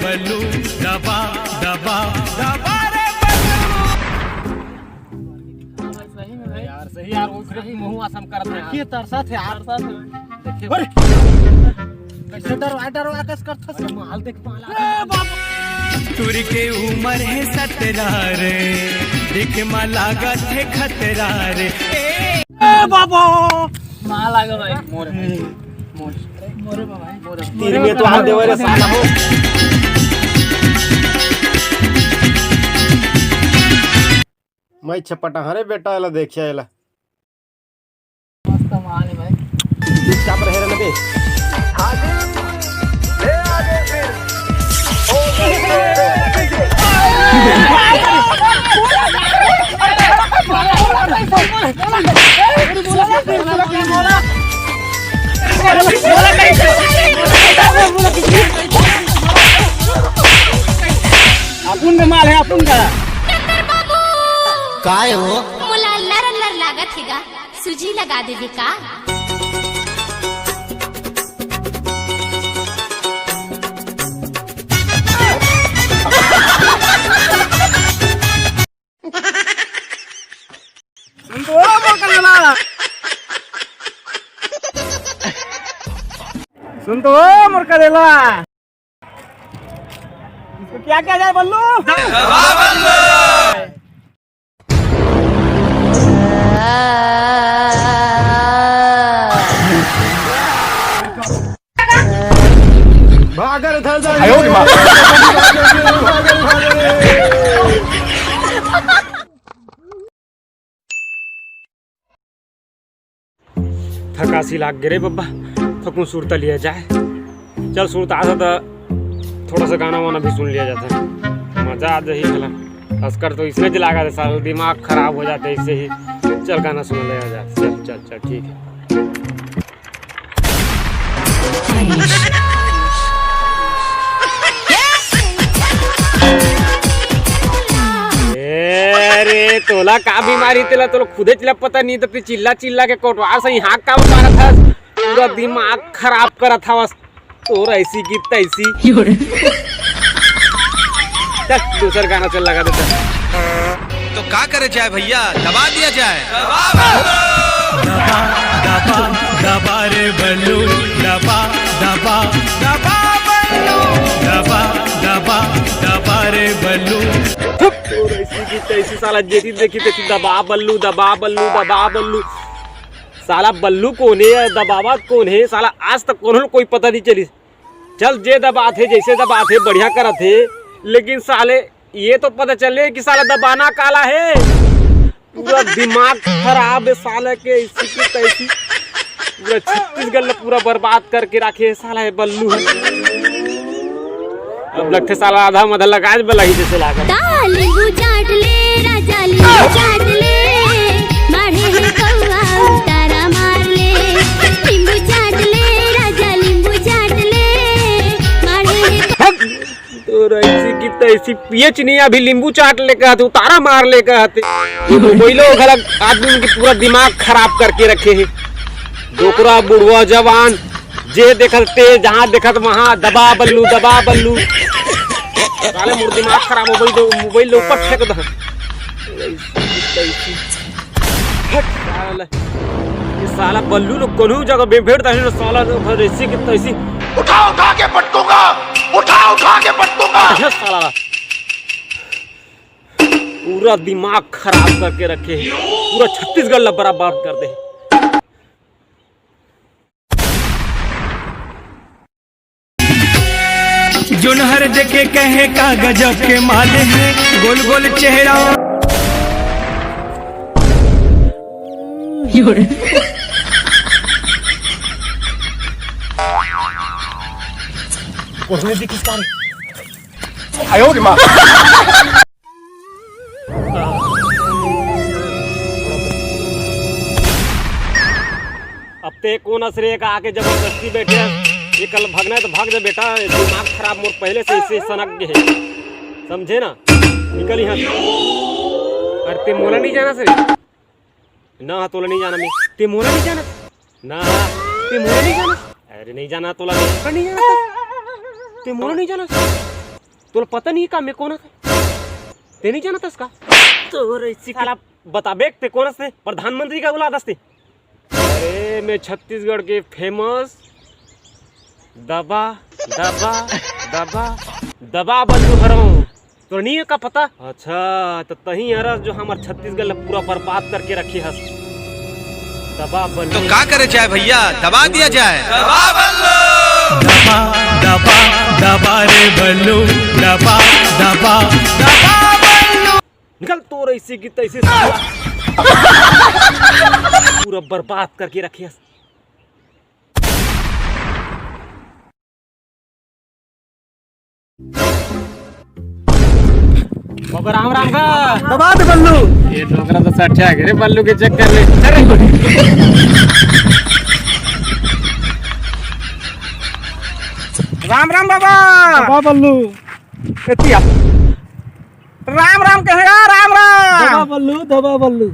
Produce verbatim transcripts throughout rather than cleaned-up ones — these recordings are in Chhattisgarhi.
बल्लू, दबा, दबा, दबा रे बल्लू। सही में भाई। यार, सही यार, वो फिर मुंह आसम करत है। ये तरसा थे यार। तरसा थे। देखिए। अरे! कैसे डरवा, डरवा कस करत हस? अरे, माल देख, माल। ए, बाबा! तुर के उमर हे सतरा रे, देखे मा लागत हे खतरा रे। ए! ए, बाबा! माल आ गया भाई। मोर, मोर। मोरे बाबा। तीर में तो हाथ देवे रे साला हो। मैं छपटा हरे बेटा, एला देखिया एला। मस्त माल है भाई। चुपचाप रहे रहने दे। अपन का माल है, अपन का। काय हो? मोला अल्लर अल्लर लागत हे गा, सूजी लगा देबे का? सुन तो, ओ मोर करेला। सुन तो, ओ मोर करेला। इसको क्या किया जाए, बल्लू? भागल था। थकासी लाग गे रे बब्बा, थकुन सुरता लिया जाए। चल, सुरता आता था, थोड़ा सा गाना वाना भी सुन लिया जाता, मजा आ जाही भला। अस्कर तो इसमें दिला गा साला, दिमाग खराब हो जाता है इससे ही। चल, गाना सुन लिया जाए। चल, चल, चल, ठीक है। ए रे, तोला का बीमारी, तेला तोला खुदे चला पता नहीं, तो चिल्ला चिल्ला के कोटवार से यहाँ का मारत हस, पूरा दिमाग खराब करत हवस, तोर ऐसी की तैसी। चल, दूसर गाना चल लगा देते हैं। तो का करे जाए भैया, दबा दिया जाए। दबा, दबा, दबा रे बल्लू, दबा, दबा, दबा बल्लू, दबा, दबा, दबा रे बल्लू। तोर ऐसी की तैसी साला, जेती देखी तेती दबा बल्लू, दबा बल्लू, दबा बल्लू। साला बल्लू कोन हे, दबावत कोन हे साला, आज तक कोनो ल कोई पता नहीं चलिस। चल, जे दबात हे, जैसे दबात हे, बढ़िया करत हे, लेकिन साले ये तो पता चले कि साला दबाना काला हे। पूरा दिमाग खराब हे साले के, ऐसी की तैसी। पूरा छत्तीसगढ़ ला पूरा बर्बाद करके राखे हे साला, ये बल्लू हे। अब लगथे साला आधा मधा लगा बलाही जैसे लागत। ता नींबू चाट ले राजा, नींबू चाट ले, माढ़े हे कौआ उतारा मार ले। नींबू चाट ले राजा, नींबू चाट ले, माढ़े हे तो ऐसी की तैसी पियच नहीं, अभी नींबू चाट ले कहत, उतारा मार ले कहत। ये मोबाइलो घलक आदमी के पूरा दिमाग खराब करके रखे हे। डोकरा, बुढ़वा, जवान, जे देखत ते, जहाँ देखत वहाँ दबा बल्लू, दबा बल्लू। साले मोर दिमाग खराब हो गई, तो मोबाइल ऊपर फेंक दो। हट, साला। ये साला बल्लू लोग कोनो जगह बे-, बैठता है ना साला, तो घर ऐसी की तैसी। उठा उठा के पटकूंगा, उठा उठा के पटकूंगा। ये साला पूरा दिमाग खराब करके रखे हैं, पूरा छत्तीसगढ़ ला बर्बाद कर दे। जोनहर देखे कहे का गजब के माल है, गोल गोल चेहरा। अब ते कोन अस रे का आके जबरदस्ती बैठे हस? ये कल भगना है तो भाग जा बेटा, दिमाग खराब मोर पहले से इसे सनक गे हे, समझे ना? निकल यहाँ से। अरे ते मोला नहीं जाना से? ना, तोला नहीं जाना मैं। ते मोला नहीं जाना? ना, ते मोला नहीं जाना? अरे नहीं जाना तोला, नहीं जाना। ते मोला नहीं जाना? तोला पता नहीं का मैं कौन हस? ते नहीं जानत हस का? तोर ऐसी साला बताबे ते कौन हस ते? प्रधानमंत्री का औलाद हस ते। अरे मैं छत्तीसगढ़ के फेमस दबा दबा दबा दबा बल्लू हरौं। तोर नहीं है का पता? अच्छा, तो तहीं हरस जो हमर छत्तीसगढ़ ला पूरा बर्बाद करके रखे हस। दबा बल्लू। तो का करे जाए भैया, दबा दिया जाए। दबा बल्लू। दबा, दबा, दबा रे बल्लू, दबा, दबा, दबा बल्लू। निकल तोर ऐसी की तैसी साला। पूरा बर्बाद करके रखे हस। बाबा राम राम का। दबा दे बल्लू। ये डोकरा तो सट्ठा है रे बल्लू के चक्कर में। अरे। राम राम बाबा। दबा बल्लू। एतिया। राम राम कहे गा, राम राम। दबा बल्लू, दबा बल्लू।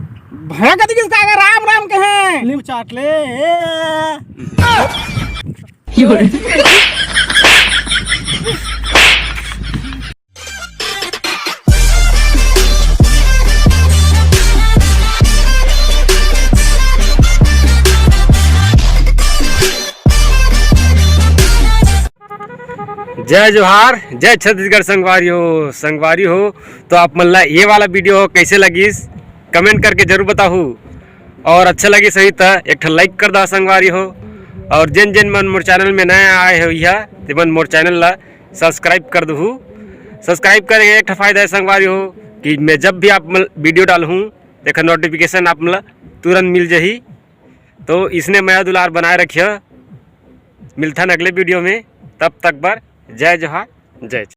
भैंस कति किस का राम राम कहे? लीम चाट ले। जय जोहार, जय छत्तीसगढ़ संगवारी हो। संगवारी हो, तो आप मन ला ये वाला वीडियो हो कैसे लगिस, कमेंट करके जरूर बताहू। और अच्छा लगिस होही त एक ठन लाइक कर दा संगवारी हो। और जेन जेन मन मोर चैनल में नया आए हो या, ते मन मोर चैनल ला सब्सक्राइब कर दहू। सब्सक्राइब करे के एक ठा फायदा है संगवारी हो कि मैं जब भी आप मन वीडियो डालहूँ, तेकर नोटिफिकेशन आप मन ला तुरंत मिल जाही। तो इसने मया दुलार बनाए रखिया। मिलथन अगले वीडियो में, तब तक बर जय जोहार, जय छत्तीसगढ़।